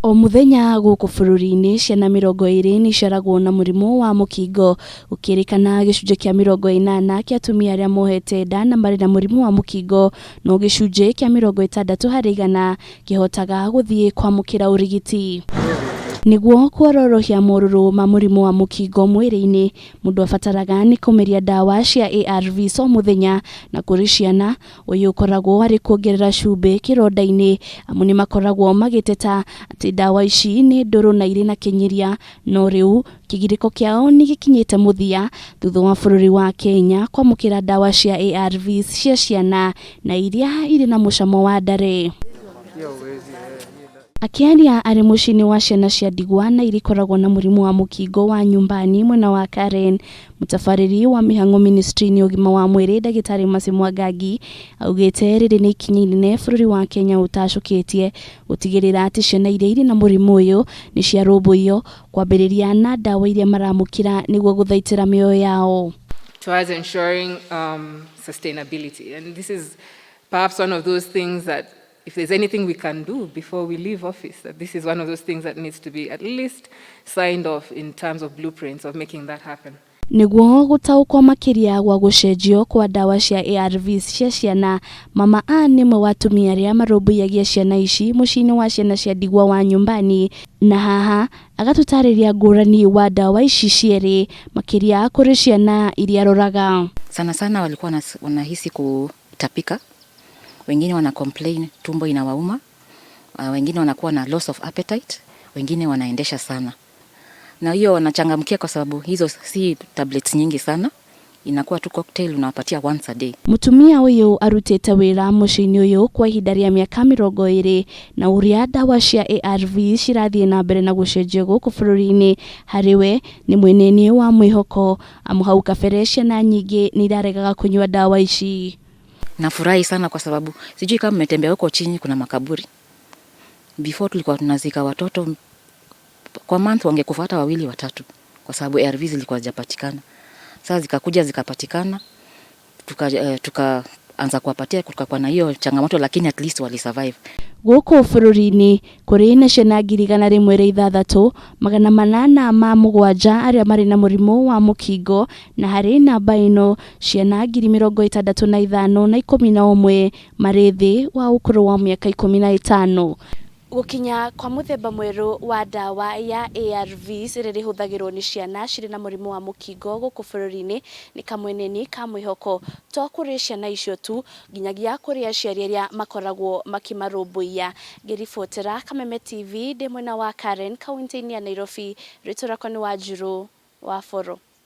O mũthenya gũkũ bũrũri-inĩ ciana 20 nĩ iciaragwo na mũrimũ wa mũkingo. Gũkĩrĩkana gĩcunjĩ kĩa 80 kĩa atumia arĩa mohete nda na marĩ na mũrimũ wa mũkingo, no gĩcunjĩ kĩa 60% kĩhotaga gũthiĩ kwamũkĩra ũrigiti. Nĩguo kuororohia morũrũ ma mũrimũ wa mũkingo mwĩrĩ-inĩ, mũndũ abataraga nĩ kũmeria ndawa cia ARVs o mũthenya, na kũrĩ ciana ũyũ ũkoragwo arĩ kuongerera cumbĩ kĩronda-inĩ, amu nĩ makoragwo magĩteta atĩ ndawa ici nĩ ndũrũ na irĩ na kĩnyiria, no rĩu kĩgirĩko kĩao nĩ gĩkinyĩte mũthia thutha wa bũrũri wa Kenya kwamũkĩra ndawa cia ARVs cia ciana na iria irĩ na mũcamo wa ndare. Akĩaria arĩ mũciĩ-inĩ wa ciana cia ndigwa na iria ikoragwo na mũrimũ wa mũkingo wa nyumbani mwena wa Karen, mũtabarĩri wa mĩhang'o ministry-inĩ ũgima wa mwĩrĩ ndagĩtarĩ Mercy Mwangangi augĩte rĩrĩ nĩ ikinya inene bũrũri wa Kenya ũtacũkĩtie gũtigĩrĩra atĩ ciana iria irĩ na mũrimũ ũyũ nĩ ciarũmbũiyo kwambĩrĩria na ndawa iria maramũkĩra nĩguo gũthaitĩra mĩoyo yao. Towards ensuring sustainability. And this is perhaps one of those things that if there's anything we can do before we leave office, that this is one of those things that needs to be at least signed off in terms of blueprints of making that happen. Nĩguo gũtaũkwo makĩria gwa gũcenjio kwa ndawa cia ARVs cia ciana, Mama Ann nĩ ũmwe wa atumia arĩa marũmbũyagia ciana ici mũciĩ-inĩ wa ciana cia ndigwa wa nyumbani, na haha agatũtarĩria ngũrani wa ndawa ici cierĩ makĩria kũrĩ ciana iria aroraga. Sana sana walikuwa wanahisi kutapika, wengine wana complain tumbo inawauma, wengine wanakuwa na loss of appetite, wengine wanaendesha sana. Na hiyo wanachangamkia kwa sababu hizo si tablets nyingi sana, inakuwa tu cocktail unawapatia once a day. Mũtumia ũyũ arutĩte wĩra mũciĩ-inĩ ũyũ kwa ihinda rĩa mĩaka 20, na ũrĩa ndawa cia ARV cirathiĩ na mbere na gũcenjio gũkũ bũrũri-inĩ harĩ we nĩ mweneni wa mwĩhoko, amu hau kabere ciana nyingĩ nĩ iraregaga kũnyua ndawa ici. Nafurahi sana kwa sababu sijui kama mmetembea huko chini kuna makaburi. Before tulikuwa tunazika watoto kwa month, wangekufa hata wawili watatu kwa sababu ARVs zilikuwa hazijapatikana. Sasa zikakuja zikapatikana, tukaanza kuwapatia, kukakuwa na hiyo changamoto, lakini at least wali survive. Gũkũ bũrũri-inĩ kũrĩ na ciana 106,807 arĩa marĩ na mũrimũ wa mũkingo, na harĩ namba ĩno ciana 65,011 marĩ thĩ wa ũkũrũ wa mĩaka 15. Gũkinya kwa mũthemba mwerũ wa ndawa ya ARVs ĩrĩa ĩhũthagĩrwo nĩ ciana cirĩ na mũrimũ wa mũkingo gũkũ bũrũri-inĩ nĩ kamweneni ka mwĩhoko to kũrĩ ciana icio tu, nginyagia kũrĩ aciari arĩa makoragwo makĩmarũmbũiya. Ngĩribotera Kameme TV ndĩ mwena wa Karen, kaunti-inĩ ya Nairobi, rĩtwa rĩakwa nĩ Wanjirũ wa Boro.